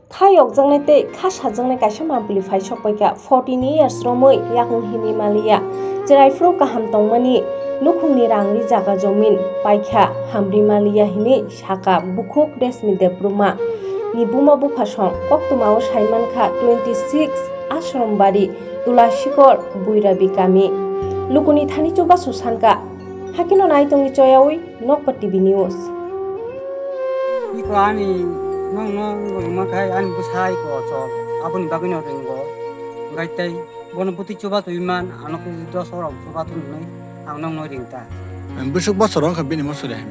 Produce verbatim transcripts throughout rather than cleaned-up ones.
Kha yokjaknai tei kha sajaknai kaisa mampli phai sokpaikha, fourteen years romwi yakung himwi maliya. Chwrai phuru kaham tongmani nukhungni rangri jaga jomin paikha, hamri maliya hinwi sakha bukhuk Resmi Debbarma. Ni buma bupha song koktwmao saimankha twenty six Ashram Bari, Tulasikor, Buirabi kami. Lukuni thani chubachu sankha, hakeno naitongni choyawi Nokbar T V News. Iko ani nong nong rwma khai ani bwsa iko chol aboni bagwi no ringo. Gai tei bono bwtwi chuba twi man ano khe dos oro chuba twi nai ang nong no ring ta. Bwswk bosor wngkha bini mo sori hai?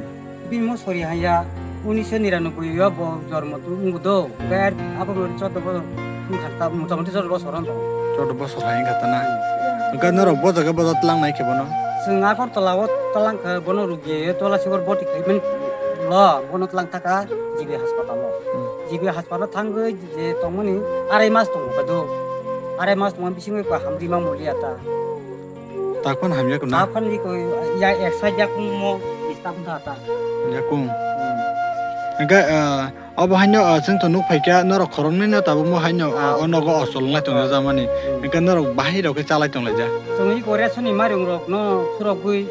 Bini mo sori hai ya unisho niranoboi o bo jormo tu wngbo do. Gai abo bo choddo bosor wngkha ta, motamuti choddo bosor wngkha. Choddo bosor hai wngkha ta na? Wngkha norok bo jaga bodo tlang nai khe bono? Chwng Agartala o tlang kha bono rugwi tola sibor boti khai mani lo bono tlang thaka G B hospital o. Hmm. G B hospital o thangwi je tongmani arai mas tongo kha do. Arai mas tongma bisingo ko hamri ma mulia ta. Takpan hamya kuna? Takpan ri ko ya ek side yakung mo istam da ta. Yakung. Hmm. Hingke, ah, obo haino, ah, chwng to nuk phaikha norok khoroknwi no tabuk mo haino, ah, o nogo osol nai tong jamani. Hmm. Hingke norok bahai rok khe chalai tong laijak. Chwng iko ration ni mairung rok no phurogwi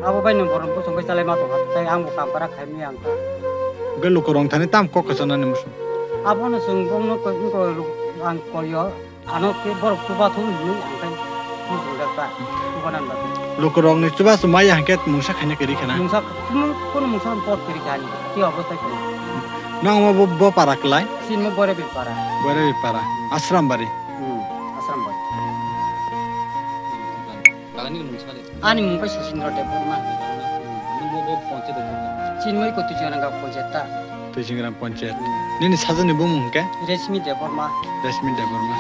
abo bai no borok bosong bai chalai ma tong kha. Tai ang bo kam kwrak khai mani ang kha. Hingke lukurok thani tam kok kwchangna ni musu. Abono chwng bongno ko, ko, ang koyo. Ano khe borok chuba thung hinwi ang khe thung thung jak ta. Chuba nan ba. Lukurokni chuba chumai ya hingke mungsa khaina kiri khana. Mungsa kuno, kuno mungsa pot kiri khani. Ki obostai khe. Nang mo bo, bo para klai? Sin mo bore bi para. Bore bi para. Asram bari. Hmm, Asram bari. Ani mung khe Susindra Debbarma. Nung bo, bo ponchayat o thang kha? Chinmai ko Tuichingrangang ponchayat ta. Tuichingrangang ponchayat. Hmm. Nini sajani bumung hingke? Resmi Debbarma. Resmi Debbarma.